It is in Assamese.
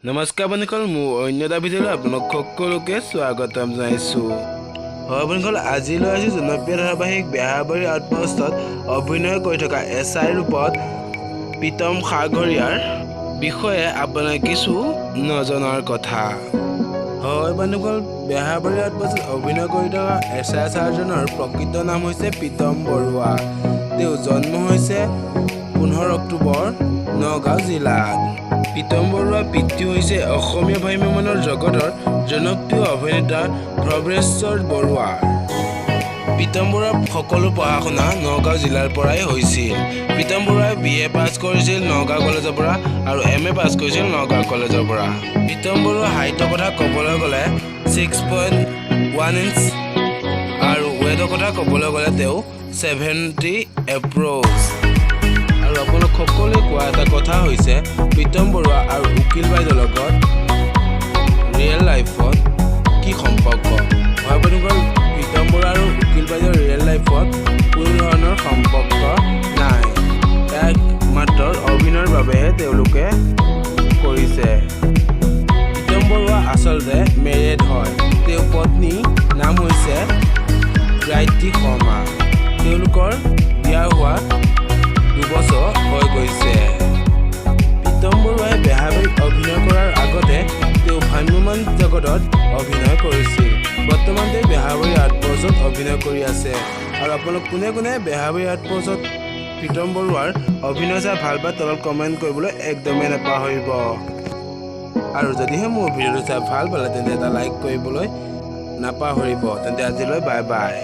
নমস্কাৰ বন্ধুসকল, মোৰ অন্য এটা ভিডিঅ'লৈ আপোনালোক সকলোকে স্বাগতম জনাইছোঁ। হয় বন্ধুসকল, আজি লৈ আহিছোঁ জনপ্ৰিয় ধাৰাবাহিক বেহাৰবাৰী আউটপোষ্টত অভিনয় কৰি থকা এছ I ৰূপত প্ৰীতম খাৰঘৰীয়াৰ বিষয়ে আপোনাক কিছু নজনাৰ কথা। হয় বন্ধুসকল, বেহাৰবাৰী আউটপোষ্টত অভিনয় কৰি থকা এছ I ছাৰজনৰ প্ৰকৃত নাম হৈছে প্ৰীতম বৰুৱা। তেওঁ জন্ম হৈছে 15 অক্টোবৰ, নগাঁও জিলাত। প্ৰীতম বৰুৱাৰ পিতৃ হৈছে অসমীয়া ভ্ৰাম্যমাণৰ জগতৰ জনপ্ৰিয় অভিনেতা ভ্ৰৱেশ্বৰ বৰুৱা। প্ৰীতম বৰুৱাৰ সকলো পঢ়া শুনা নগাঁও জিলাৰ পৰাই হৈছিল। প্ৰীতম বৰুৱাই বি এ পাছ কৰিছিল নগাঁও কলেজৰ পৰা আৰু এম এ পাছ কৰিছিল নগাঁও কলেজৰ পৰা। প্ৰীতম বৰুৱাৰ হাইটৰ কথা ক'বলৈ গ'লে 6.1 ইঞ্চ আৰু ৱেটৰ কথা ক'বলৈ গ'লে তেওঁ 70 এপ্ৰ'চ। আৰু আপোনালোক সকলোৱে কোৱা এটা কথা হৈছে, প্ৰীতম বৰুৱা আৰু উকিল বাইদেউৰ লগত ৰিয়েল লাইফত কি সম্পৰ্ক? হয় বন্ধুসকল, প্ৰীতম বৰুৱা আৰু উকিল বাইদেউৰ ৰিয়েল লাইফত কোনো ধৰণৰ সম্পৰ্ক নাই। একমাত্ৰ অভিনয়ৰ বাবেহে তেওঁলোকে কৰিছে। প্ৰীতম বৰুৱা আচলতে মেৰিড হয়। তেওঁৰ পত্নী নাম হৈছে গায়ত্ৰী শৰ্মা। তেওঁলোকৰ বিয়া হোৱা 2 বছৰ হৈ গৈছে। প্ৰীতম বৰুৱাই বেহাৰবাৰীত অভিনয় কৰাৰ আগতে তেওঁ ভ্ৰাম্যমাণ জগতত অভিনয় কৰিছিল। বৰ্তমান তেওঁ বেহাৰবাৰী আউটপোষ্টত অভিনয় কৰি আছে। আৰু আপোনালোক কোনে কোনে বেহাৰবাৰী আউটপোষ্টত প্ৰীতম বৰুৱাৰ অভিনয় চাই ভাল পায়, তলত কমেণ্ট কৰিবলৈ একদমেই নাপাহৰিব। আৰু যদিহে মোৰ ভিডিঅ'টো চাই ভাল পালে, তেন্তে এটা লাইক কৰিবলৈ নাপাহৰিব। তেন্তে আজিলৈ বাই বাই।